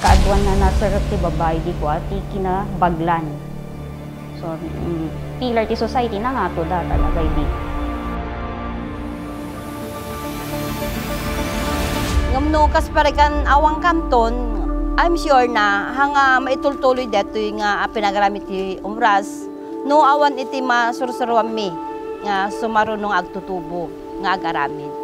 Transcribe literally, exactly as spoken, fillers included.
Kaaduanna, nasirek ti babai idi kua ti kinabaglan. So, mm, pillar ti society, nangato da talaga idi. Ngem no kas parikan awangkamton, I'm sure na, ha nga maitultuloy detoy nga a pinagaramid ti umras, no awan iti masursuruammi nga sumaruno nga agtutubo nga agaramid.